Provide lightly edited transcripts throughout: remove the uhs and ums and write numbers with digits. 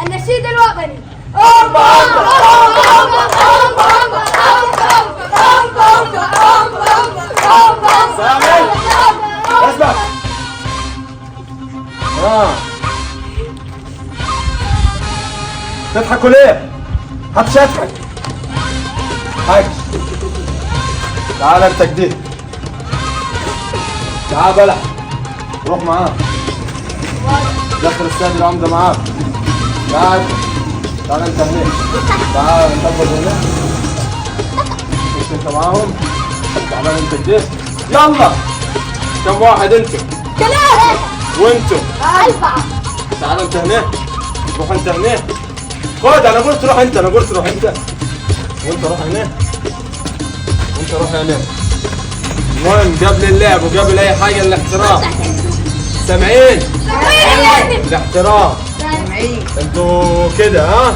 النشيد الوطني. اسمع. تضحكوا ليه؟ محدش يضحك. حاج تعال انت جديد، تعال بلح، روح معاه، دخل السيد العمدة معاك. تعال تعال انت هناك، تعال انت هناك، خش انت معاهم. تعال انت جديد، يلا. كم واحد انتم؟ 3. وانتم؟ 4. تعال انت هناك، روح انت هناك. خد، انا قلت روح انت، انا قلت روح انت، وانت روح هناك، وانت روح هناك. المهم قبل اللعب وقبل اي حاجة الاحترام. سامعين؟ سامعين. الاحترام. سامعين. انتوا كده ها؟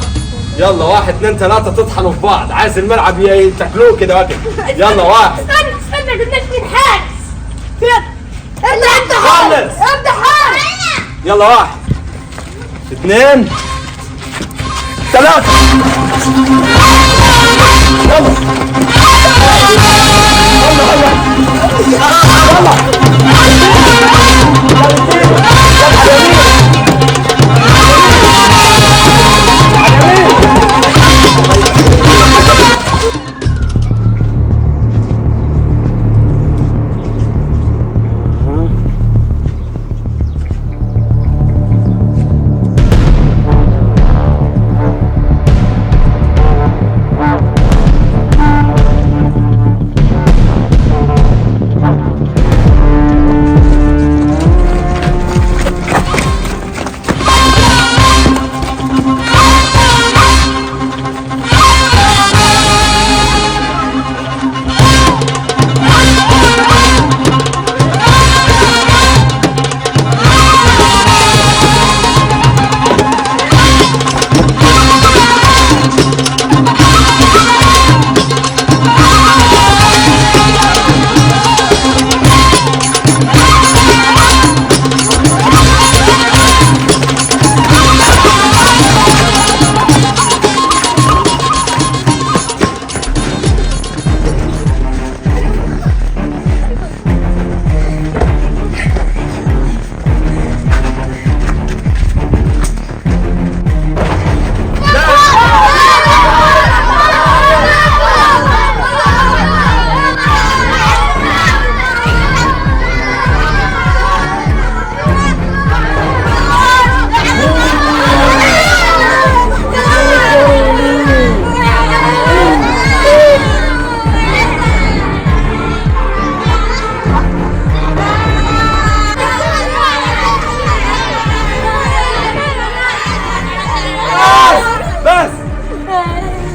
يلا 1 2 3 تطحنوا في بعض، عايز الملعب تاكلوه كده واكل. يلا 1. استنى استنى، قلناش مين حارس. يلا ابدا حارس، ابدا حارس. يلا 1 2 3. يلا يلا يلا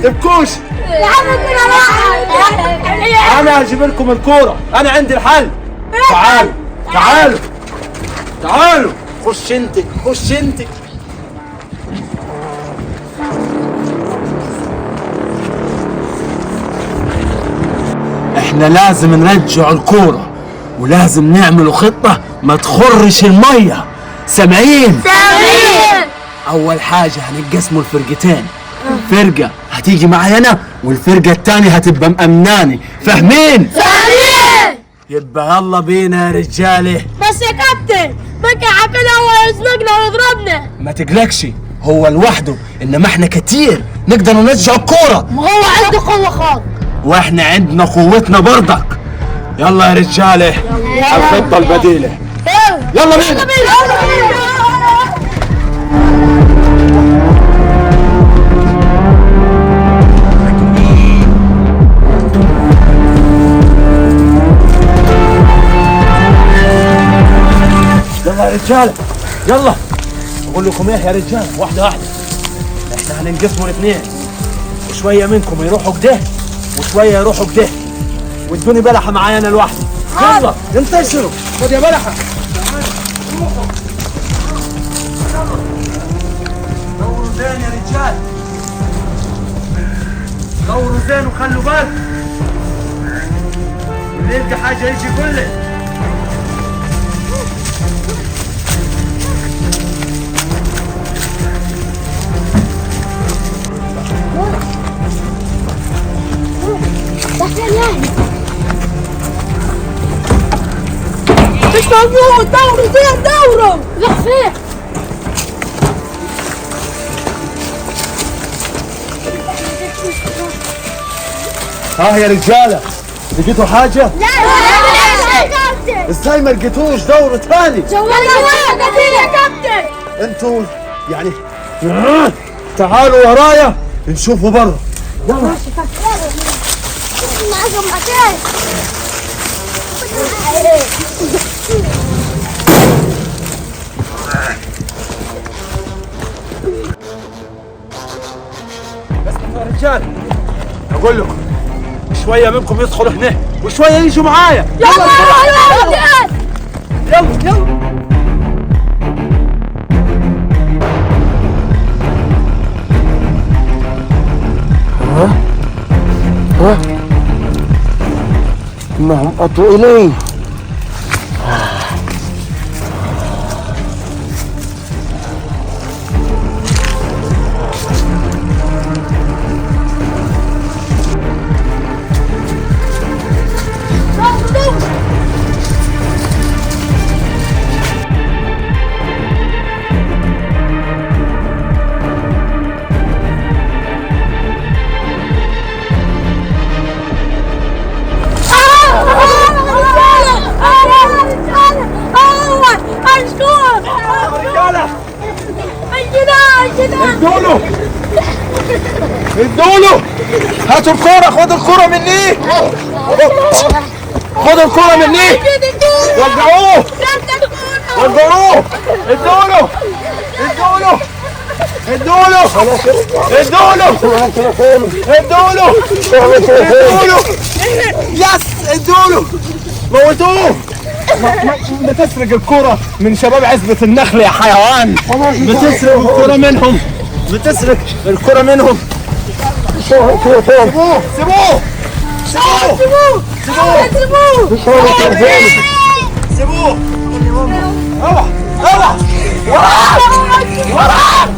تبكوش. انا هجيب لكم الكورة، انا عندي الحل. تعالوا تعالوا تعالوا. خش انت، خش انت. احنا لازم نرجع الكورة، ولازم نعمل خطه ما تخرش المية. سامعين؟ سامعين. اول حاجة هنقسموا الفرقتين، فرقة هتيجي معايا أنا والفرقة التانية هتبقى مأمناني. فاهمين؟ فاهمين. يبقى يلا بينا يا رجالة. بس يا كابتن بكى كده هو يزنقنا ويضربنا. ما تقلقش، هو لوحده، إنما إحنا كتير نقدر نرجع الكورة. ما هو عنده قوة خالص وإحنا عندنا قوتنا برضك. يلا يا رجالة الخطة البديلة. يلا بينا. يلا بينا. يلا يا رجاله، يلا. اقول لكم ايه يا رجاله، واحدة واحدة. احنا هننقسموا الاثنين، وشوية منكم يروحوا كده وشوية يروحوا كده، وادوني بلحه معايا انا لوحدي. يلا انتشروا. خد يا بلحه. روحوا دوروا زين يا رجال، دوروا زين وخلوا بالكم. اللي يلقى حاجة يجي يقول لي. موجود. دوروا فين؟ دوروا. راح فين؟ ها يا رجاله، لقيتوا حاجة؟ لا لا كابتن. ازاي ما لقيتوش؟ دوروا تاني. جوانا يا كابتن. انتوا يعني تعالوا ورايا نشوفوا بره. يلا بس يا رجال، اقول لكم شوية منكم يدخلوا هنا وشوية يجوا معايا. يلا يلا يلا يلا. ها؟ إنهم أتوا إلي. ادوله ادوله، هاتوا الكرة، خدوا الكرة مني، خدوا الكرة مني، رجعوه رجعوه، ادوله ادوله ادوله ادوله ادوله ادوله، يس ادوله، موتوه. بتسرق الكرة من شباب عزبة النخل يا حيوان، بتسرق الكرة منهم، بتسرق الكرة منهم. سيبوه سيبوه سيبوه سيبوه سيبوه سيبوه. اوعى اوعى وراك وراك.